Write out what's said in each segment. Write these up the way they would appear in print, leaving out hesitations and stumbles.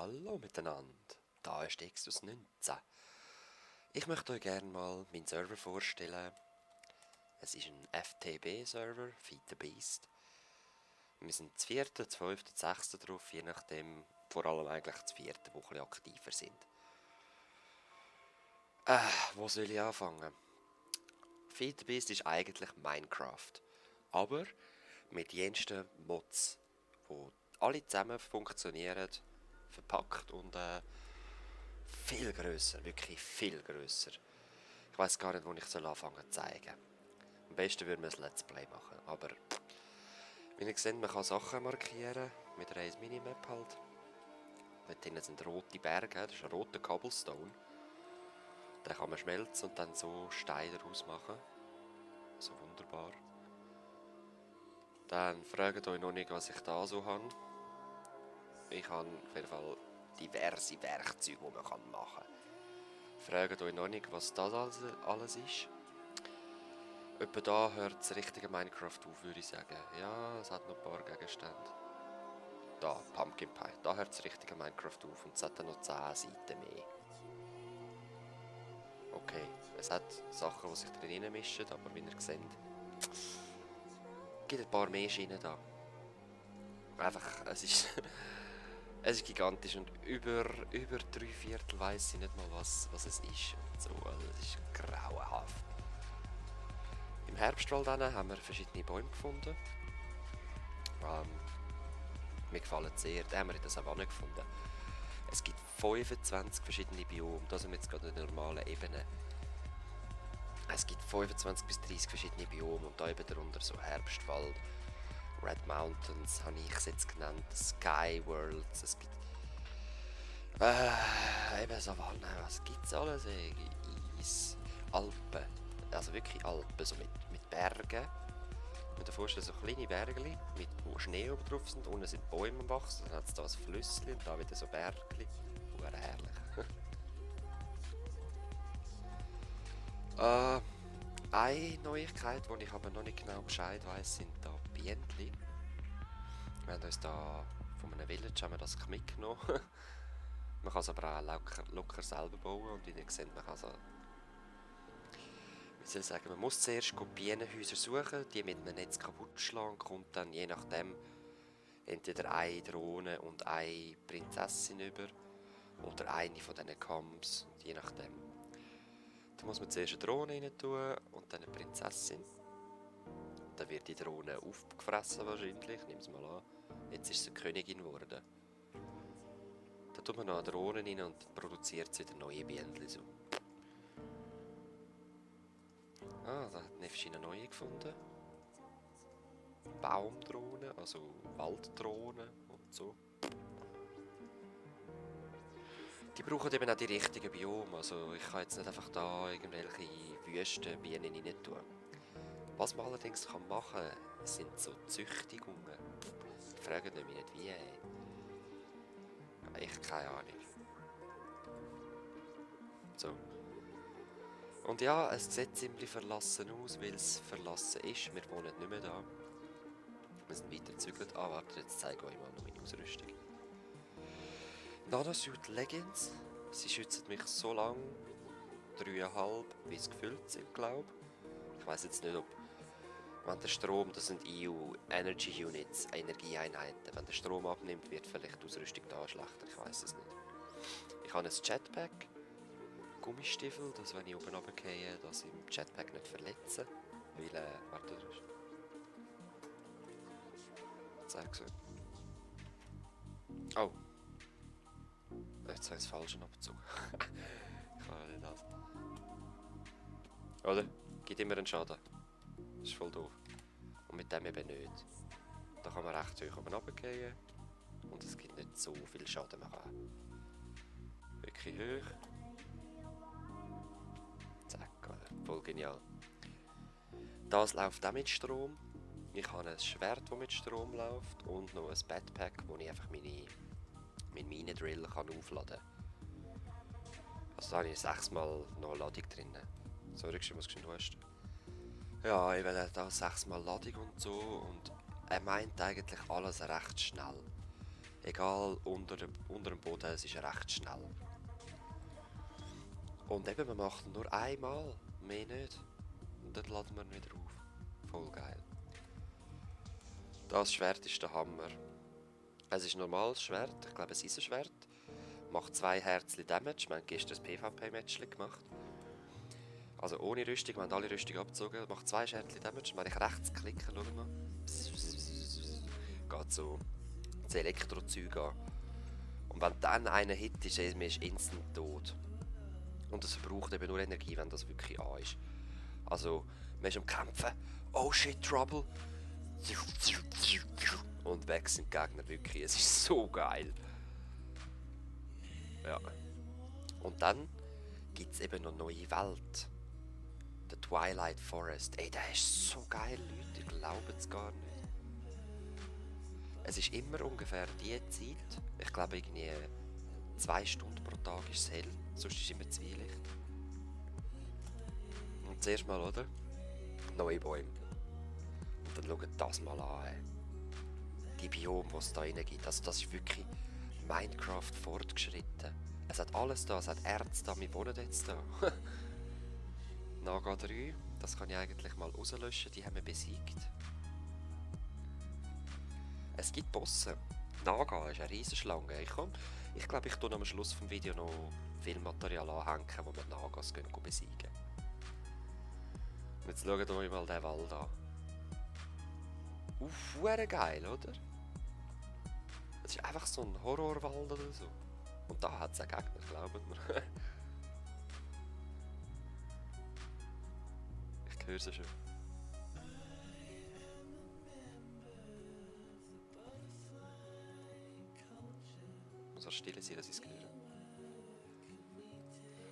Hallo miteinander, da ist Extus 19. Ich möchte euch gerne mal meinen Server vorstellen. Es ist ein FTB-Server, Feed the Beast. Wir sind das 4., das 5., das 6. drauf, je nachdem, vor allem eigentlich das 4., wo ein bisschen aktiver sind. Wo soll ich anfangen? Feed the Beast ist eigentlich Minecraft, aber mit jensten Mods, wo alle zusammen funktionieren, verpackt und viel grösser, wirklich viel grösser. Ich weiß gar nicht, wo ich anfangen zu zeigen. Am besten würde man ein Let's Play machen, aber wie ihr seht, man kann Sachen markieren mit einer Minimap halt. Dort hinten sind rote Berge, das ist ein roter Cobblestone. Den kann man schmelzen und dann so Steine daraus machen. So wunderbar. Dann fragt euch noch nicht, was ich da so habe. Ich habe auf jeden Fall diverse Werkzeuge, die man machen kann. Fragt euch noch nicht, was das alles ist. Etwa da hört das richtige Minecraft auf, würde ich sagen. Ja, es hat noch ein paar Gegenstände. Da, Pumpkin Pie. Da hört das richtige Minecraft auf und es hat dann noch 10 Seiten mehr. Okay, es hat Sachen, die sich drin mischen, aber wie ihr seht, gibt ein paar mehr Schienen da. Einfach, es ist... Es ist gigantisch und über 3/4 weiss ich nicht mal, was es ist. Und so, also es ist grauenhaft. Im Herbstwald haben wir verschiedene Bäume gefunden. Mir gefallen sehr, da haben wir in der Savanne gefunden. Es gibt 25 verschiedene Biome, das sind jetzt gerade in der normalen Ebene. Es gibt 25 bis 30 verschiedene Biome und da eben darunter so Herbstwald, Red Mountains habe ich es jetzt genannt, Sky Worlds, es gibt eben Savanne, was gibt es alles? Eis, Alpen, also wirklich Alpen, so mit Bergen. Man kann sich vorstellen, so kleine Bergli, wo Schnee oben drauf sind, unten sind Bäume am Wachsen, dann hat es da ein Flüsschen und da wieder so Bergli. Herrlich. Eine Neuigkeit, die ich aber noch nicht genau Bescheid weiss, sind da Bienenli. Wir haben uns da von einem Village haben wir das mitgenommen. Man kann es aber auch locker selber bauen und wie ihr seht, man kann so, wie soll ich sagen, man muss zuerst Bienenhäuser suchen, die mit einem Netz kaputt schlagen und kommt dann je nachdem entweder eine Drohne und eine Prinzessin über oder eine von diesen Camps, je nachdem. Da muss man zuerst eine Drohne rein tun und dann eine Prinzessin. Dann wird die Drohne aufgefressen wahrscheinlich, ich nehme es mal an. Jetzt ist sie eine Königin geworden. Dann tut man noch eine Drohne rein und produziert wieder neue Bienen. So. Da hat Nefsch eine neue gefunden. Baumdrohne, also Walddrohne und so. Die brauchen eben auch die richtigen Biome, also ich kann jetzt nicht einfach da irgendwelche Wüstenbienen rein tun. Was man allerdings machen kann, sind so Züchtigungen. Fragt mich nicht wie. Ich keine Ahnung. So. Und ja, es sieht ziemlich verlassen aus, weil es verlassen ist. Wir wohnen nicht mehr da. Wir sind weiter gezügelt. Warte, jetzt zeige ich euch mal noch meine Ausrüstung. Nanosuit Leggings. Sie schützen mich so lange, 3,5, bis sie gefüllt sind, glaube ich. Ich weiss jetzt nicht, ob... Wenn der Strom, das sind EU Energy Units, Energieeinheiten. Wenn der Strom abnimmt, wird vielleicht die Ausrüstung da schlechter, ich weiss es nicht. Ich habe ein Jetpack, Gummistiefel, dass wenn ich oben runtergehe, dass ich im Jetpack nicht verletze. Weil, warte, das ist... Zeig's euch. Oh. Jetzt habe ich den falschen Abzug. Ich kann nicht das. Oder? Gibt immer einen Schaden. Das ist voll doof. Und mit dem eben nicht. Da kann man recht hoch oben runtergehen. Und es gibt nicht so viel Schaden. Man kann wirklich hoch. Zack, voll genial. Das läuft auch mit Strom. Ich habe ein Schwert, das mit Strom läuft. Und noch ein Backpack, wo ich einfach meinen Minendrill aufladen kann. Also da habe ich 6-mal noch eine Ladung drin. Sorry, ich muss husten. Ja, ich will da 6-mal Ladung und so und er meint eigentlich alles recht schnell. Egal, unter dem Boden, es ist recht schnell. Und eben, man macht nur einmal, mehr nicht. Und dann laden wir wieder auf. Voll geil. Das Schwert ist der Hammer. Es ist ein normales Schwert, ich glaube ein Eisenschwert. Macht 2 Herzchen Damage. Wir haben gestern ein PvP-Match gemacht. Also ohne Rüstung, wir haben alle Rüstung abgezogen. Macht 2 Herzchen Damage. Wenn ich rechts klicke, schau mal. Geht so das Elektrozeug an. Und wenn dann einer hit ist, man ist instant tot. Und es verbraucht eben nur Energie, wenn das wirklich an ist. Also, man ist am Kämpfen. Oh shit, Trouble. Und weg sind die Gegner wirklich. Es ist so geil. Ja. Und dann gibt es eben noch eine neue Welt. Der Twilight Forest. Ey, der ist so geil, Leute. Ich glaube es gar nicht. Es ist immer ungefähr die Zeit. Ich glaube irgendwie 2 Stunden pro Tag ist es hell. Sonst ist es immer Zwielicht. Und zuerst mal, oder? Neue Bäume. Und dann schaut das mal an. Die Biome, die es da rein gibt. Also das ist wirklich Minecraft fortgeschritten. Es hat alles da. Es hat Erz da. Wir wohnen jetzt da. Naga 3. Das kann ich eigentlich mal rauslöschen. Die haben wir besiegt. Es gibt Bosse. Naga ist eine Riesenschlange. Ich glaube, ich tue am Schluss des Videos noch Filmmaterial anhängen, wo wir die Nagas besiegen können. Und jetzt schaut euch mal den Wald an. Verdammt geil, oder? Es ist einfach so ein Horrorwald oder so. Und da hat es auch Gegner, glaubt mir. Ich höre sie schon. Muss auch still sein, dass ich es höre.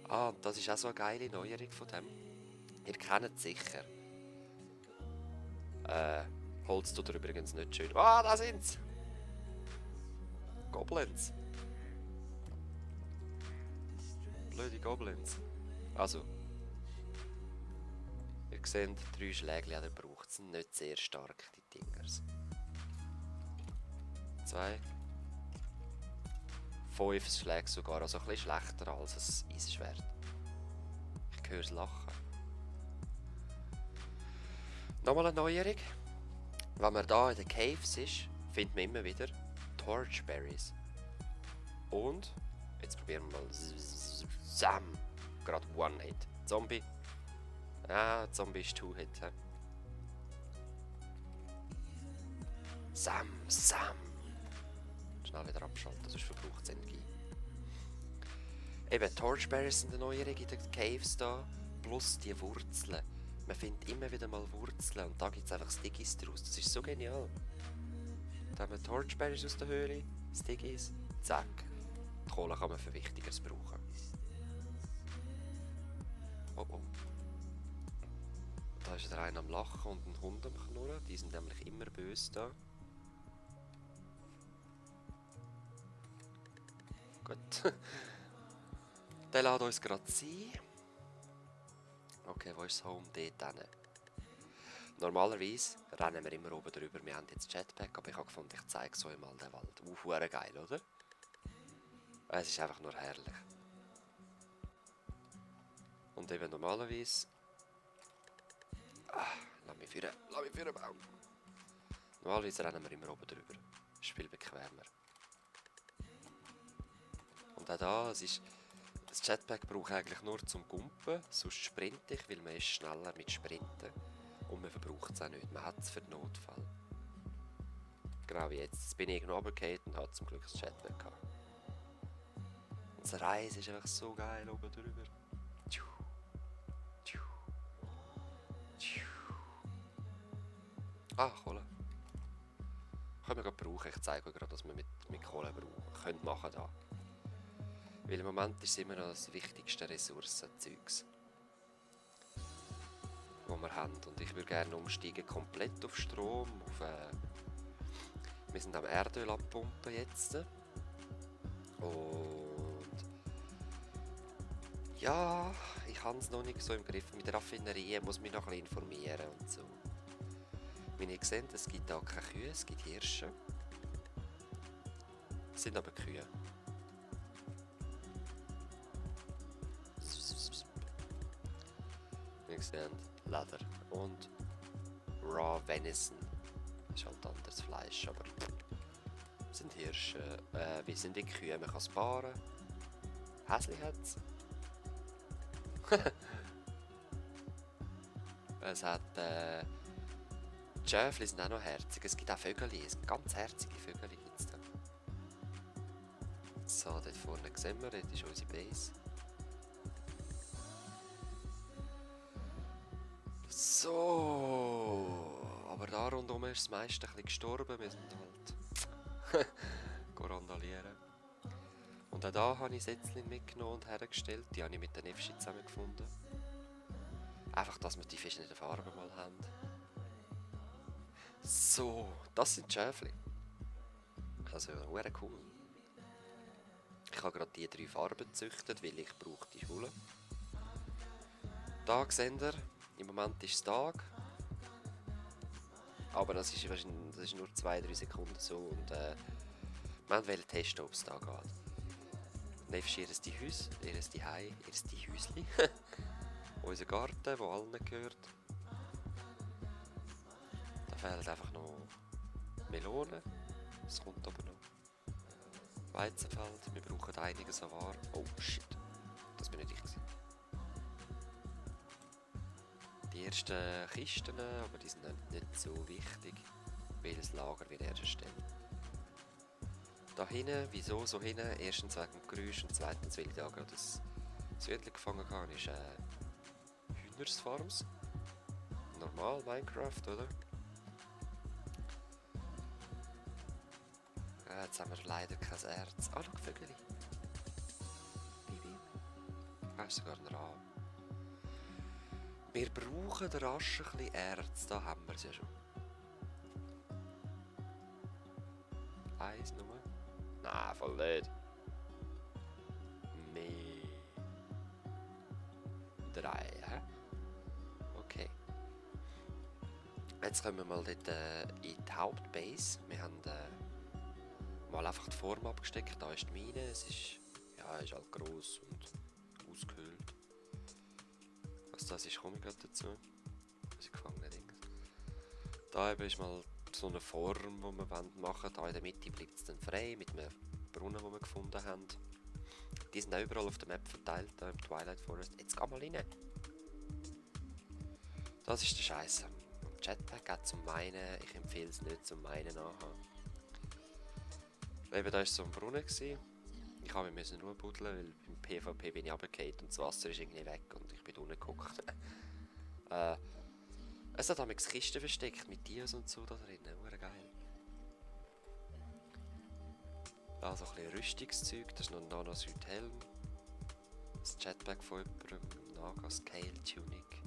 Ah, und das ist auch so eine geile Neuerung von dem. Ihr kennt es sicher. Holz tut er übrigens nicht schön. Ah, da sind's! Goblins. Blöde Goblins. Also. Ihr seht, 3 Schläge an der braucht es. Nicht sehr stark, die Dingers. 2. 5 Schläge sogar, also ein bisschen schlechter als ein Eisschwert. Ich höre es lachen. Nochmal eine Neuerung. Wenn man hier in den Caves ist, findet man immer wieder Torchberries. Und, jetzt probieren wir mal Sam. Gerade One-Hit. Zombie. Ah, Zombie ist Two-Hit. Sam. Schnell wieder abschalten, sonst verbraucht es Energie. Eben, Torchberries sind eine Neuerung in den Caves da. Plus die Wurzeln. Man findet immer wieder mal Wurzeln und da gibt es einfach Stickies draus. Das ist so genial. Da haben wir Torchberries aus der Höhle, Stickies, zack. Die Kohle kann man für Wichtigeres brauchen. Oh oh. Da ist der eine am Lachen und ein Hund am Knurren. Die sind nämlich immer böse da. Gut. Der lässt uns gerade sein. Okay, wo ist das Home? Dort hinten. Normalerweise rennen wir immer oben drüber. Wir haben jetzt Jetpack, aber ich habe gefunden, ich zeige euch mal den Wald. Verdammt geil, oder? Es ist einfach nur herrlich. Und eben normalerweise... lass mich führen, Baum. Normalerweise rennen wir immer oben drüber. Ist viel bequemer. Und auch da, das Jetpack brauche ich eigentlich nur zum Gumpen, sonst sprinte ich, weil man ist schneller mit Sprinten. Und man verbraucht es auch nicht, man hat es für den Notfall. Genau wie jetzt. Jetzt bin ich irgendwo runtergefallen und hatte zum Glück das Jetpack gehabt. Und das Reisen ist einfach so geil oben drüber. Ah, Kohle. Können wir gerade brauchen. Ich zeige euch gerade, was wir mit Kohle machen können. Weil im Moment ist es immer noch das wichtigste Ressourcenzeugs, das wir haben. Und ich würde gerne umsteigen komplett auf Strom. Wir sind am Erdöl abpumpen jetzt. Und ja, ich habe es noch nicht so im Griff. Mit der Raffinerie muss ich mich noch ein bisschen informieren und so. Wie ihr seht, es gibt auch keine Kühe, es gibt Hirsche. Das sind aber Kühe. Wir sehen Leder und Raw Venison. Das ist halt anderes Fleisch, aber sind Hirsche. Wie sind die Kühe? Man kann es paaren. Häsli hat es. Es hat die Schäfli sind auch noch herzig. Es gibt auch Vögel, es gibt ganz herzige Vögel gibt's da. So, dort vorne sehen wir, dort ist unsere Base. So, aber da rundherum ist das meiste ein bisschen gestorben. Wir sind halt randalieren. Und auch da habe ich Sätzchen mitgenommen und hergestellt. Die habe ich mit den Nefschi zusammen gefunden. Einfach, dass wir die verschiedenen Farben mal haben. So, das sind die Schäfli. Also, sehr cool. Ich habe gerade die 3 Farben gezüchtet, weil ich brauche die Schule. Da seht ihr, im Moment ist es Tag. Aber das ist nur 2-3 Sekunden so. Und wir wollen testen, ob es da geht. Nefst ihr die Häuser, ihr die Hei, ihr die Häusli. Unser Garten, der allen gehört. Da fehlt einfach noch Melone. Es kommt aber noch. Weizenfeld. Wir brauchen einiges an Ware. Oh shit. Das bin nicht ich gewesen. Die ersten Kisten, aber die sind nicht so wichtig, weil das Lager wird erst erstellt. Da hinten, wieso so hinten? Erstens wegen dem Geräusch und zweitens, weil ich da gerade das Hühnchen gefangen habe, ist Hühnersfarms. Normal Minecraft, oder? Jetzt haben wir leider kein Erz. Ah, schau, Vögel. Bibi. Ah, ist sogar ein Rahm. Wir brauchen rasch ein bisschen Erz. Da haben wir es ja schon. Eins nur. Nein, voll nicht. Mehr. 3, hä? Okay. Jetzt kommen wir mal dort in die Hauptbase. Wir haben mal einfach die Form abgesteckt. Da ist die Mine. Es ist, ja, ist halt gross und ausgehöhlt. Was das ist, komme ich gerade dazu. Das ist gefangene Ding. Da eben ist mal so eine Form, die wir machen wollen. Da in der Mitte bleibt es dann frei mit einem Brunnen, den wir gefunden haben. Die sind auch überall auf der Map verteilt, da im Twilight Forest. Jetzt geh mal rein. Das ist der Scheiß. Jetpack geht zum Meinen. Ich empfehle es nicht zum Meinen nachher. Eben, da war so ein Brunnen. Ich musste nur buddeln, weil beim PvP bin ich runtergefallen und das Wasser ist irgendwie weg und ich bin unten geguckt. Es hat damals Kisten versteckt mit Dias und so da drin. Geil. Da so ein bisschen Rüstungszeug, das ist noch ein Nano-Süd-Helm. Das Jetpack von jemandem, Naga-Scale, Tunic,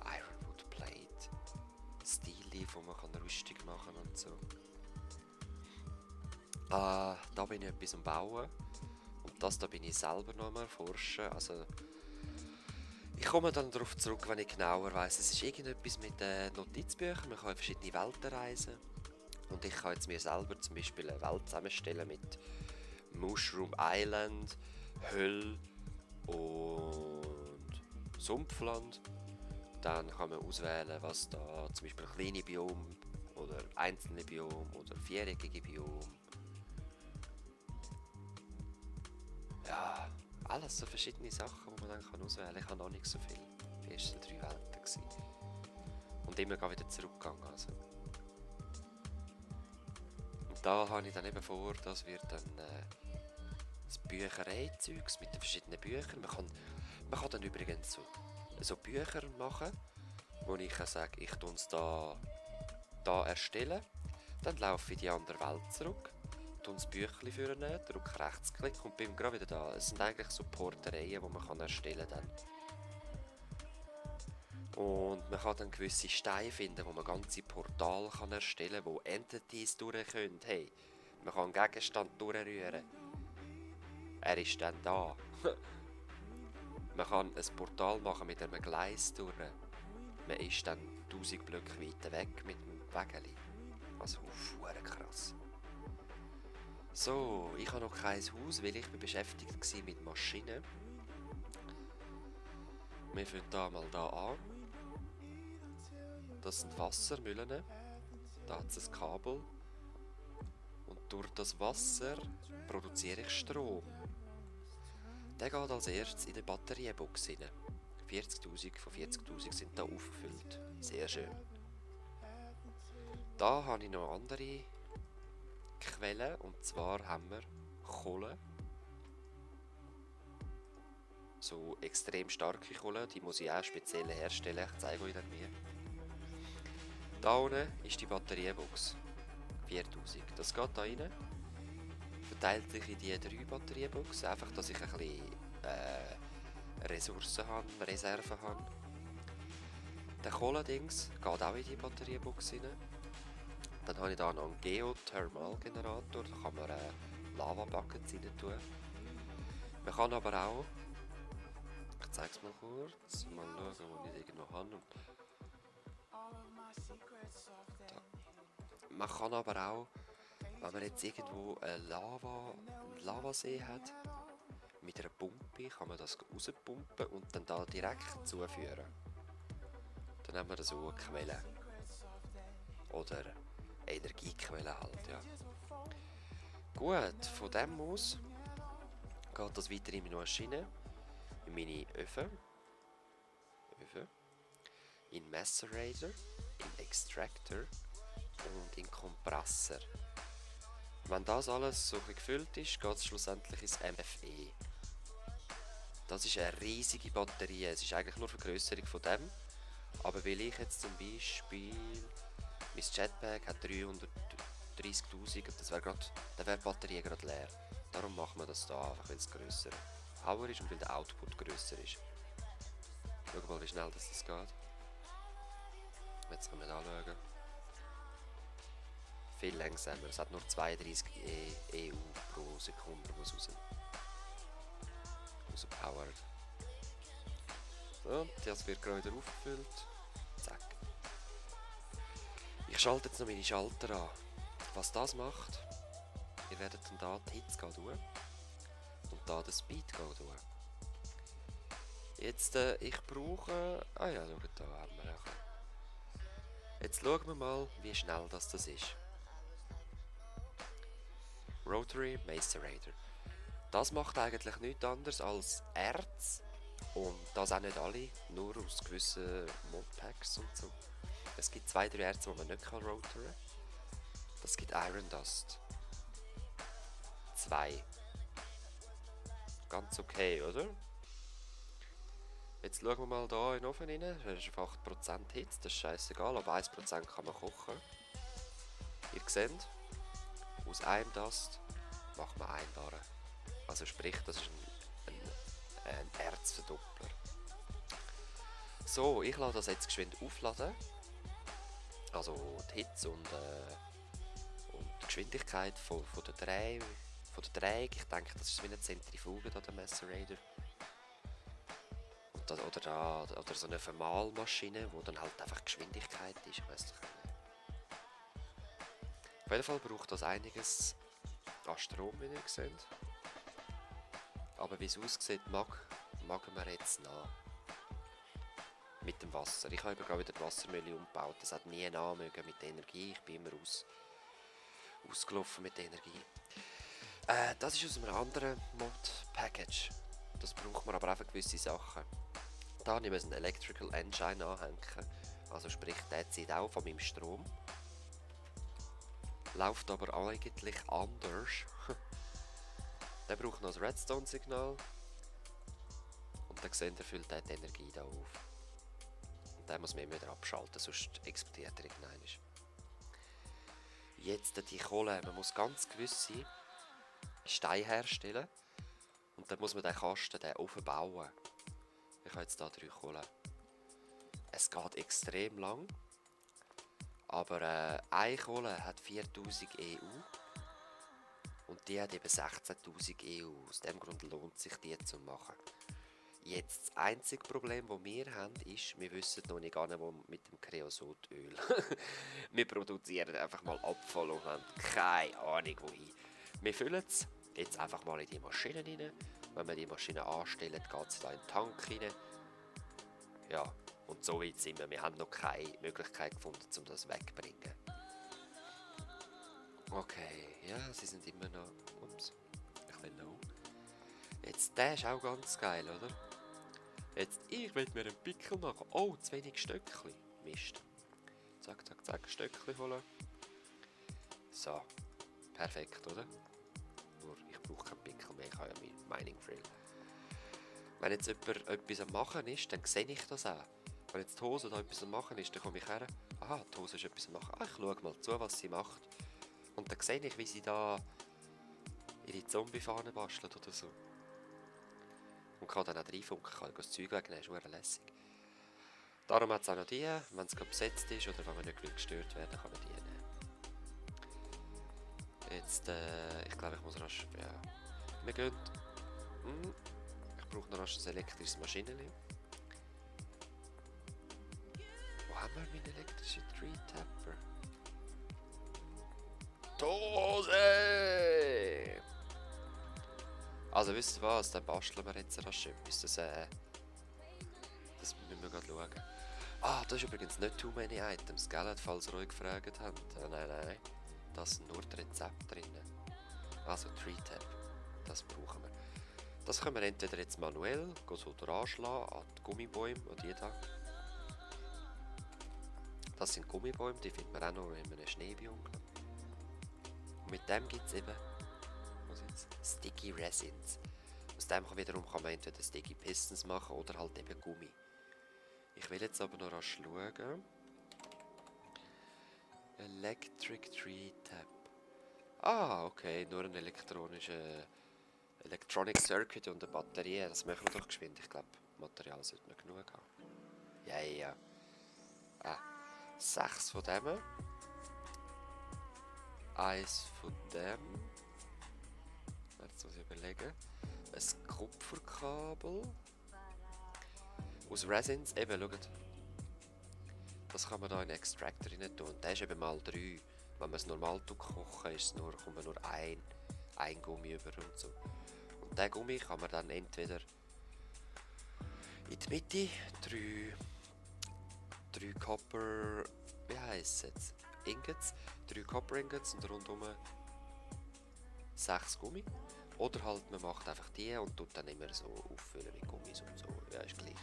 Ironwood Plate, Steel-Leaf, wo man Rüstung machen kann und so. Da bin ich etwas am Bauen und das da bin ich selber noch am Erforschen. Also, ich komme dann darauf zurück, wenn ich genauer weiss. Es ist irgendetwas mit Notizbüchern, man kann in verschiedene Welten reisen. Und ich kann jetzt mir selber zum Beispiel eine Welt zusammenstellen mit Mushroom Island, Hölle und Sumpfland. Dann kann man auswählen, was da zum Beispiel kleine Biom oder einzelne Biom oder viereckige Biom. Ja, alles so verschiedene Sachen, die man dann auswählen kann. Ich habe noch nicht so viel. Die ersten 3 Welten gewesen. Und immer wieder zurückgegangen. Also. Und da habe ich dann eben vor, dass wir dann das Bücherei-Zeugs mit den verschiedenen Büchern. Man kann dann übrigens so Bücher machen, wo ich kann sagen, ich tue es da erstellen. Dann laufe ich in die andere Welt zurück. Das Büchlein vornehmen, drücke Rechtsklick und bin gerade wieder da. Es sind eigentlich so Portereien, die man erstellen kann. Und man kann dann gewisse Steine finden, wo man ganze Portale erstellen kann, wo Entities durch können. Hey, man kann einen Gegenstand durchrühren. Er ist dann da. Man kann ein Portal machen mit einem Gleis durch. Man ist dann 1000 Blöcke weiter weg mit dem Wägeli. Also, krass. So, ich habe noch kein Haus, weil ich beschäftigt war mit Maschinen. Wir fangen da mal da an. Das sind Wassermühlen. Da hat es ein Kabel. Und durch das Wasser produziere ich Strom. Der geht als erstes in die Batteriebox rein. 40.000 von 40.000 sind da aufgefüllt. Sehr schön. Da habe ich noch andere Quellen. Und zwar haben wir Kohle. So extrem starke Kohle. Die muss ich auch speziell herstellen. Ich zeige euch dann wie. Da unten ist die Batteriebox. 4000. Das geht da rein. Verteilt sich in die 3 Batterieboxen. Einfach, dass ich ein bisschen Ressourcen habe, Reserven habe. Der Kohlendings geht auch in die Batteriebox rein. Dann habe ich hier noch einen Geothermal-Generator. Da kann man Lava-Buckets rein tun. Man kann aber auch, ich zeige es mal kurz, mal schauen, wo ich es irgendwo habe. Da. Man kann aber auch, wenn man jetzt irgendwo einen Lavasee hat, mit einer Pumpe kann man das rauspumpen und dann da direkt zuführen. Dann haben wir so eine Quelle. Oder Energiequelle halt, ja. Gut, von dem aus geht das weiter in meine Maschine, in meine Öfen, in Macerator, in Extractor und in Kompressor. Wenn das alles so gefüllt ist, geht es schlussendlich ins MFE. Das ist eine riesige Batterie, es ist eigentlich nur eine Vergrösserung von dem. Aber weil ich jetzt zum Beispiel, mein Jetpack hat 330'000 und dann wäre die Batterie gerade leer. Darum machen wir das da einfach, weil es grösser Power ist und weil der Output grösser ist. Schau mal, wie schnell das geht. Jetzt können wir da schauen. Viel langsamer, es hat nur 32 EU pro Sekunde, was rauspowert. So, das wird gerade wieder aufgefüllt. Zack. Ich schalte jetzt noch meine Schalter an. Was das macht, ihr werdet dann da die Hits tun und da den Speed tun. Jetzt, ich brauche... Ah ja, schaut, da haben wir auch. Jetzt schauen wir mal, wie schnell das ist. Rotary Macerator. Das macht eigentlich nichts anderes als Erz. Und das auch nicht alle, nur aus gewissen Modpacks und so. Es gibt 2-3 Erze, die man nicht rotaren kann. Das gibt Iron Dust. 2. Ganz okay, oder? Jetzt schauen wir mal hier in den Ofen rein. Das ist auf 8% Hitze, das ist scheißegal, aber 1% kann man kochen. Ihr seht, aus einem Dust macht man einen Barren. Also sprich, das ist ein Erzverdoppler. So, ich lasse das jetzt geschwind aufladen. Also die Hitze und die Geschwindigkeit von der Drehung. Ich denke, das ist wie eine Zentrifuge da, der Macerator. Oder so eine Vermahlmaschine, wo dann halt einfach Geschwindigkeit ist. Ich weiss nicht. Auf jeden Fall braucht das einiges an Strom, wie ihr seht. Aber wie es aussieht, magen wir jetzt nach. Mit dem Wasser. Ich habe gerade wieder die Wassermühle umgebaut. Das hat nie nachmögen mit der Energie. Ich bin immer ausgelaufen mit der Energie. Das ist aus einem anderen Mod-Package. Das braucht man aber auch für gewisse Sachen. Da habe ich einen Electrical Engine anhängen. Also sprich, der zieht auch von meinem Strom. Läuft aber eigentlich anders. Der braucht noch ein Redstone-Signal. Und dann seht ihr, füllt die Energie da auf. Und den muss man immer wieder abschalten, sonst explodiert er irgendwann. Jetzt die Kohle. Man muss ganz gewisse Steine herstellen. Und dann muss man den Kasten, den Ofen bauen. Ich habe jetzt hier 3 Kohle. Es geht extrem lang. Aber eine Kohle hat 4000 EU. Und die hat eben 16.000 EU. Aus dem Grund lohnt sich die zu machen. Jetzt, das einzige Problem, das wir haben, ist, wir wissen noch nicht gar nicht, wo mit dem Kreosotöl. Wir produzieren einfach mal Abfall und haben keine Ahnung wohin. Wir füllen es jetzt einfach mal in die Maschine rein. Wenn wir die Maschine anstellen, geht es da in den Tank rein. Ja, und so weit sind wir. Wir haben noch keine Möglichkeit gefunden, um das wegzubringen. Okay, ja, sie sind immer noch... Ups, ein bisschen low. Jetzt, der ist auch ganz geil, oder? Jetzt, ich will mir einen Pickel machen. Oh, zu wenig Stöckchen. Mist. Zack, zack, zack, Stöckchen holen. So, perfekt, oder? Nur, ich brauche keinen Pickel mehr, ich habe ja meinen Mining Drill. Wenn jetzt jemand etwas am Machen ist, dann sehe ich das auch. Wenn jetzt die Hose da etwas am Machen ist, dann komme ich her. Aha, die Hose ist etwas am Machen. Ah, ich schaue mal zu, was sie macht. Und dann sehe ich, wie sie da ihre Zombie-Fahne bastelt oder so. Und kann dann auch reinfunken, kann das Zeug wegnehmen, ist verdammt lässig. Darum hat es auch noch die, wenn es gerade besetzt ist oder wenn man nicht gestört werden, kann man die nehmen. Jetzt, ich glaube, ich muss rasch, ja. Wir gehen, ich brauche noch rasch ein elektrisches Maschinenli. Wo haben wir meinen elektrischen Tree-Tapper? Dose! Also wisst ihr was, dann basteln wir jetzt rasch etwas. Das müssen wir gerade schauen. Ah, da ist übrigens nicht too many items, gell? Falls ihr euch gefragt habt. Nein. Da sind nur die Rezepte drin. Also Tree-Tap, das brauchen wir. Das können wir entweder jetzt manuell so dran schlagen an die Gummibäume, an die da. Das sind Gummibäume, die findet man auch noch in einem Schneebiom. Und mit dem gibt es eben Sticky Resins. Aus dem kann man entweder Sticky Pistons machen oder halt eben Gummi. Ich will jetzt aber noch rasch schauen. Electric Tree Tap. Ah, okay, nur ein Electronic Circuit und eine Batterie. Das machen wir doch geschwind. Ich glaube, Material sollte man genug haben. Ja. 6 von dem. 1 von dem. Jetzt muss ich überlegen. Ein Kupferkabel. Aus Resins. Eben, schaut. Das kann man da in den Extractor rein tun. Und der ist eben mal 3. Wenn man es normal kochen, kommt man nur ein Gummi über und so. Und diesen Gummi kann man dann entweder in die Mitte 3 Copper, wie heisst es jetzt? Ingots, 3 Copper Ingots und rundum 6 Gummi. Oder halt man macht einfach die und tut dann immer so auffüllen mit Gummis und so. Ja, ist gleich.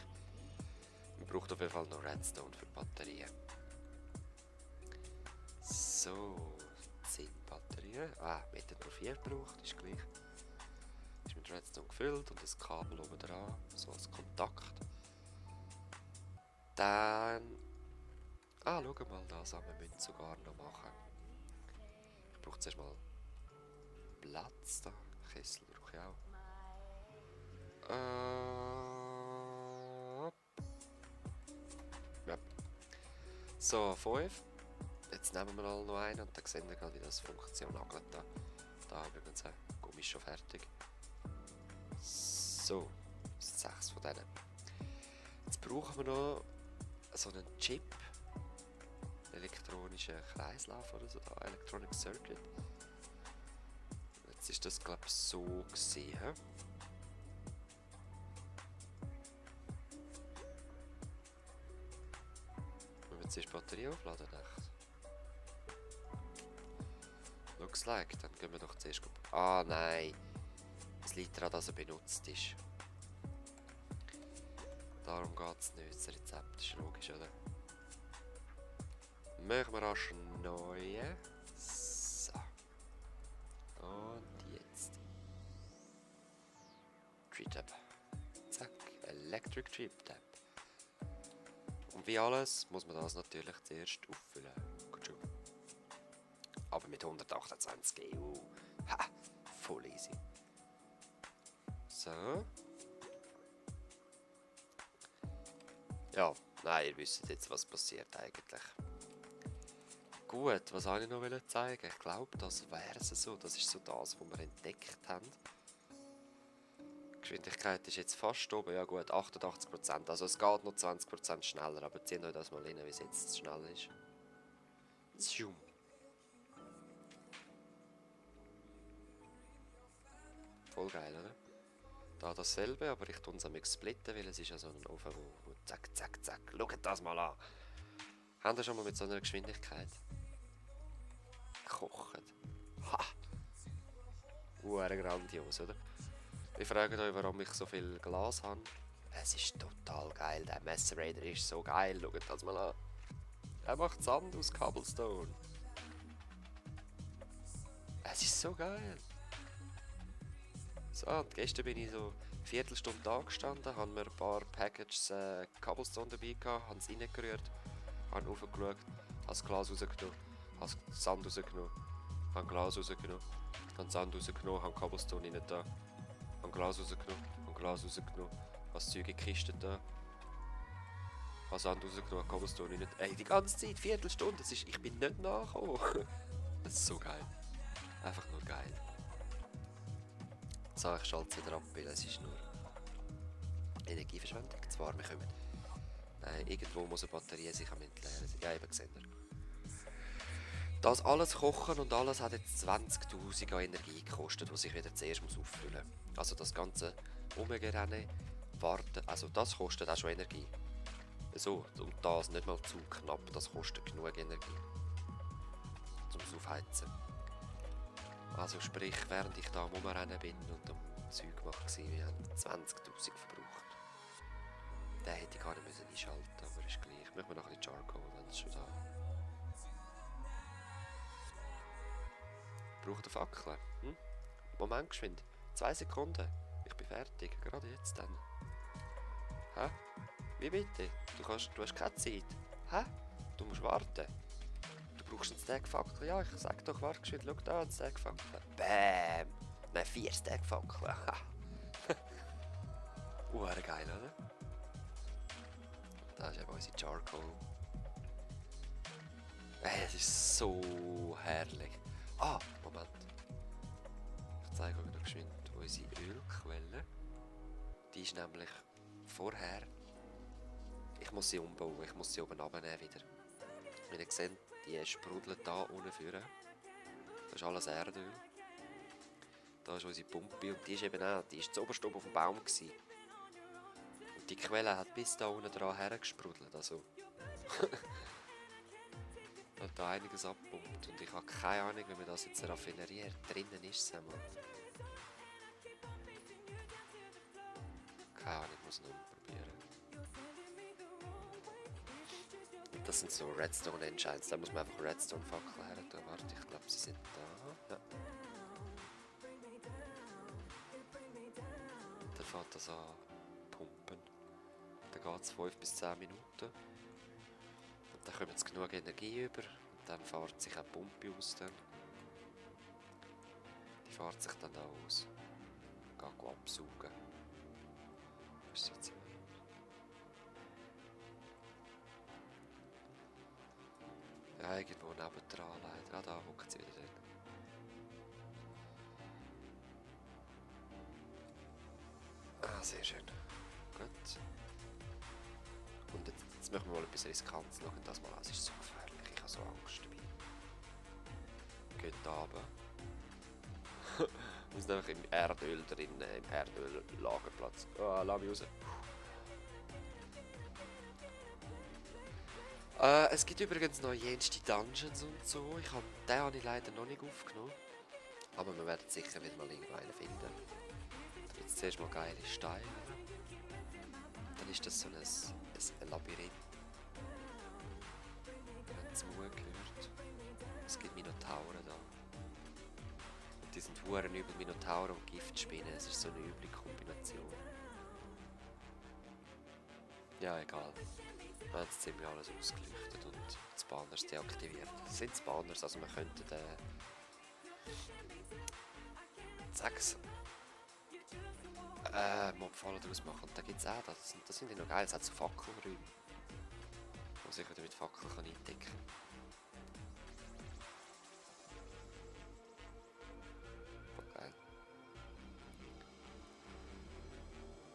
Man braucht auf jeden Fall noch Redstone für die Batterien. So, 10 Batterien. Wir hätten nur 4 gebraucht, ist gleich. Ist mit Redstone gefüllt und das Kabel oben dran, so als Kontakt. Dann... schau mal, das wir müssen sogar noch machen. Ich brauche zuerst mal Platz da. Kessel brauche ich auch. Ja. So, 5. Jetzt nehmen wir alle noch einen und dann sehen wir gerade, wie das funktioniert. Da übrigens ein Gummi ist schon fertig. So, 6 von denen. Jetzt brauchen wir noch so einen Chip. Elektronischen Kreislauf oder so, Electronic Circuit. Jetzt ist das, glaube ich, so gesehen. Wenn wir jetzt die Batterie aufladen, echt? Looks like, dann gehen wir doch zuerst... Ah, nein. Es liegt daran, dass er benutzt ist. Darum geht es nicht, das Rezept ist logisch, oder? Machen wir rasch einen neuen. So. Und jetzt. Tree Tap. Zack. Electric Tree Tap. Und wie alles muss man das natürlich zuerst auffüllen. Gut schon. Aber mit 128 EU. Ha! Voll easy. So. Ja, nein, ihr wisst jetzt, was passiert eigentlich. Gut, was wollte ich noch zeigen? Ich glaube, das wäre es so. Das ist so das, was wir entdeckt haben. Die Geschwindigkeit ist jetzt fast oben. Ja gut, 88%. Also es geht noch 20% schneller. Aber zieht euch das mal rein, wie es jetzt schnell ist. Zoom. Voll geil, oder? Da dasselbe, aber ich tue es am splitten, weil es ist ja so ein Ofen, wo zack, zack, zack. Schaut das mal an. Habt ihr schon mal mit so einer Geschwindigkeit gekocht? Ha! Grandios, oder? Ich frage euch, warum ich so viel Glas habe. Es ist total geil. Der Macerator ist so geil. Schaut das mal an. Er macht Sand aus Cobblestone. Es ist so geil. So, und gestern bin ich so eine Viertelstunde da gestanden, habe mir ein paar Packages Cobblestone dabei gehabt, habe es reingerührt, habe raufgeschaut, habe das Glas rausgenommen, habe das Sand rausgenommen, habe Glas rausgenommen, habe Sand rausgenommen, habe Cobblestone rein da, habe Glas rausgenommen, habe Glas rausgenommen, habe das Zeug in die Kiste da, habe Sand rausgenommen, habe Cobblestone rein. Ey, die ganze Zeit, Viertelstunde, ich bin nicht nachgekommen. Das ist so geil. Einfach nur geil. So, ich schalte es wieder ab, weil es ist nur Energieverschwendung. Zwar, wir kommen. Irgendwo muss eine Batterie sich am entleeren. Ja, eben gesehen. Das alles kochen und alles hat jetzt 20'000 an Energie gekostet, was ich wieder zuerst auffüllen muss. Also das ganze Umgerennen, warten, also das kostet auch schon Energie. So, und das nicht mal zu knapp, das kostet genug Energie. Zum Aufheizen. Also sprich, während ich da am Umrennen bin und am Zeug machen war, wir haben 20'000 verbraucht. Den hätte ich gar nicht einschalten müssen, aber ist gleich. Machen wir noch ein bisschen Charcoal, wenn es schon da. Braucht eine Fackel? Hm? Moment geschwind. 2 Sekunden. Ich bin fertig. Gerade jetzt dann. Hä? Wie bitte? Du hast keine Zeit. Hä? Du musst warten. Du brauchst einen Stack-Fackel. Ja, ich sag doch, warte geschwind. Schau da, einen Stack-Fackel. Bäm! Nein, 4 Stack-Fackeln. Geil, oder? Da ist eben unsere Charcoal. Es ist so herrlich. Ah, Moment. Ich zeige euch noch geschwind unsere Ölquelle. Die ist nämlich vorher... Ich muss sie umbauen, ich muss sie oben runternehmen wieder. Wie ihr seht, die sprudelt da unten vorne. Das ist alles Erdöl. Da ist unsere Pumpe und die ist eben auch, die ist zuoberst oben auf dem Baum gewesen. Und die Quelle hat bis da unten dran hergesprudelt, also... hat da einiges abgepumpt und ich habe keine Ahnung, wie man das jetzt raffineriert. Drinnen ist es einmal. Keine Ahnung, ich muss es noch probieren. Und das sind so Redstone Engines, da muss man einfach Redstone-Fackeln her tun. Warte, ich glaube, sie sind da. Ja. Dann fängt das an pumpen. Dann geht es 5 bis 10 Minuten. Und dann kommt jetzt genug Energie über. Und dann fährt sich auch die Pumpe aus. Dann. Die fährt sich dann auch aus. Geht absaugen. Ist jetzt ja, irgendwo nebendran leider. Ah, da hockt sie wieder drin. Ah, sehr schön. Gut. Und jetzt machen wir mal etwas Riskantes. Schauen das mal an, es ist so gefährlich. Ich habe so Angst dabei. Geht da runter. Wir sind einfach im Erdöl drin, im Erdöl-Lagerplatz. Ah, lass mich raus. Es gibt übrigens noch jenste Dungeons und so. Den habe ich leider noch nicht aufgenommen. Aber wir werden sicher wieder mal irgendeinen finden. Da gibt es zuerst mal geile Steine. Dann ist das so ein Labyrinth. Wenn es gehört. Es gibt Minotauren da. Und die sind verdammt übel, Minotauren und Giftspinnen. Es ist so eine üble Kombination. Ja, egal. Wir haben jetzt ziemlich alles ausgeleuchtet und die Spanners deaktiviert. Das sind Spanners, also wir könnten sechs Mobfallen daraus machen. Und da gibt es auch, das finde ich noch geil, es hat so Fackelräume, wo sich wieder mit Fackeln eindecken kann.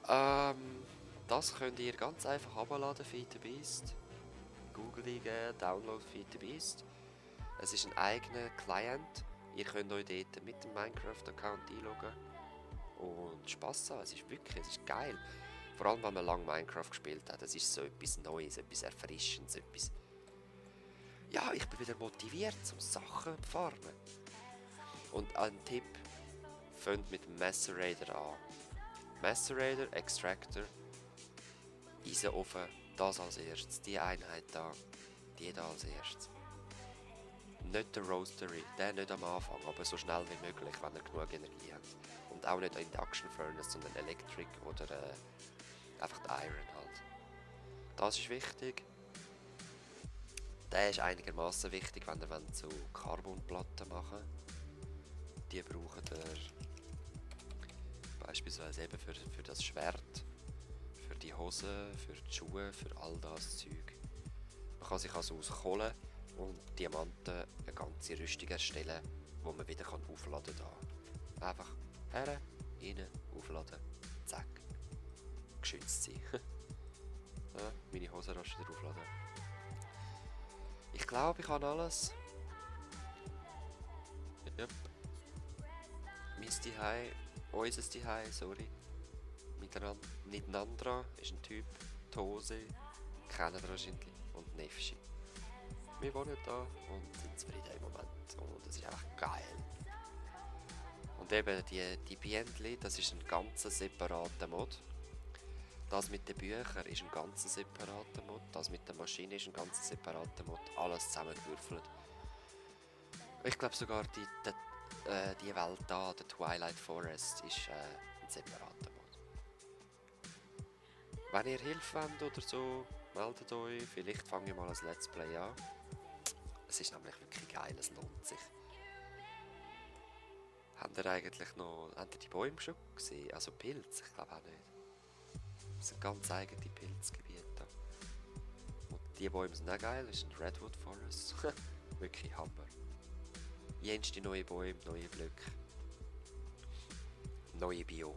Geil. Das könnt ihr ganz einfach herunterladen, Feed the Beast. Google eingeben, Download Feed the Beast. Es ist ein eigener Client. Ihr könnt euch dort mit dem Minecraft-Account einloggen. und Spass haben. Es ist wirklich, es ist geil. Vor allem, wenn man lange Minecraft gespielt hat. Es ist so etwas Neues, etwas Erfrischendes, etwas... Ja, ich bin wieder motiviert, zum Sachen zu farmen. Und ein Tipp, fängt mit dem Macerator an. Macerator, Extractor, Eisenofen, das als erstes. Die Einheit da, die da als erstes. Nicht der Roastery, der nicht am Anfang, aber so schnell wie möglich, wenn ihr genug Energie habt. Und auch nicht ein Induction Furnace, sondern Electric oder einfach die Iron halt. Das ist wichtig. Der ist einigermaßen wichtig, wenn ihr so Carbonplatten machen. Die braucht ihr beispielsweise eben für das Schwert, für die Hose, für die Schuhe, für all das Zeug. Man kann sich also aus Kohle und Diamanten eine ganze Rüstung erstellen, die man wieder aufladen kann. Einfach her, rein, aufladen, zack. Geschützt sein. Ja, meine Hose rasch wieder aufladen. Ich glaube, ich habe alles. Yep. Mein Zuhause, unser Zuhause, sorry. Nidnandra ist ein Typ, Tose, kennen wir wahrscheinlich, und Nefschi. Wir wohnen da und sind zufrieden im Moment und es ist einfach geil. Und eben die Biendli, das ist ein ganz separater Mod. Das mit den Büchern ist ein ganz separater Mod. Das mit der Maschine ist ein ganz separater Mod. Alles zusammengewürfelt. Ich glaube sogar die Welt da, der Twilight Forest, ist ein separater Mod. Wenn ihr Hilfe wollt oder so, meldet euch. Vielleicht fange ich mal ein Let's Play an. Es ist nämlich wirklich geil, es lohnt sich. Habt ihr die Bäume schon gesehen? Also Pilze? Ich glaube auch nicht. Das sind ganz eigene Pilzgebiete. Und die Bäume sind auch geil, das ist ein Redwood Forest. Wirklich Hammer. Jenste neue Bäume, neue Blöcke. Neue Biom.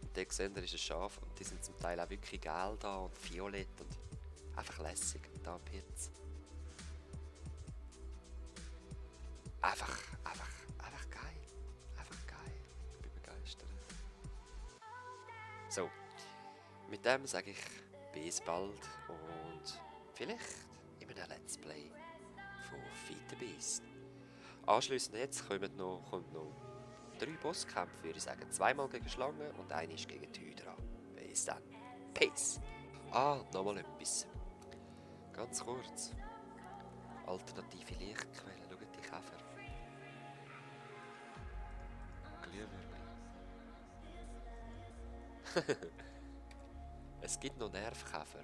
Und der seht ihr, ist ein Schaf und die sind zum Teil auch wirklich geil da und violett und einfach lässig. Da ein Pilz. Einfach geil. Einfach geil. Ich bin begeistert. So. Mit dem sage ich bis bald und vielleicht in einem Let's Play von Feed the Beast. Anschliessend jetzt kommt noch 3 Bosskämpfe, würde ich sagen. 2-mal gegen Schlangen und einmal gegen die Hydra. Bis dann. Peace. Nochmal etwas. Ganz kurz. Alternative Lichtquellen. Schaut die Käfer. Glühwürmchen. Es gibt noch Nervkäfer.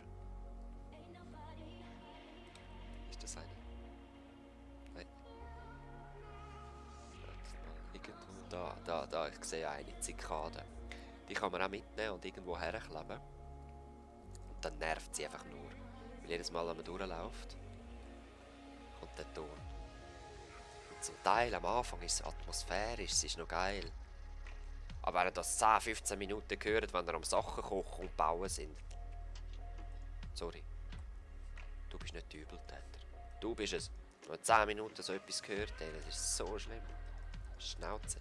Ist das eine? Nein. Irgendwo. Da. Ich sehe eine Zikade. Die kann man auch mitnehmen und irgendwo herkleben. Und dann nervt sie einfach nur. Weil jedes Mal, wenn man durchläuft, kommt der Ton. Und zum Teil am Anfang ist es atmosphärisch, es ist noch geil. Aber wenn ihr das 10-15 Minuten hört, wenn ihr am Sachen kochen und bauen sind. Sorry. Du bist nicht der Übeltäter. Du bist es. Wenn 10 Minuten so etwas gehört, das ist so schlimm. Schnauze.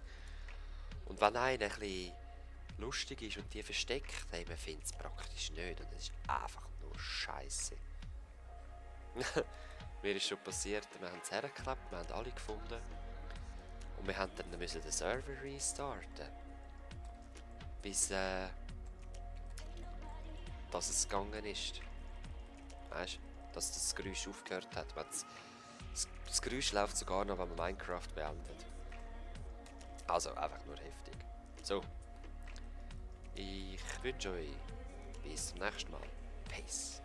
Und wenn einer ein bisschen lustig ist und die versteckt, hey, man findet es praktisch nicht. Und es ist einfach nur Scheiße. Mir ist schon passiert, wir haben es hergeklebt, wir haben alle gefunden. Und wir mussten dann den Server restarten. Bis dass es gegangen ist. Weißt du, dass das Geräusch aufgehört hat. Das Geräusch läuft sogar noch, wenn man Minecraft beendet. Also einfach nur heftig. So. Ich wünsche euch bis zum nächsten Mal. Peace.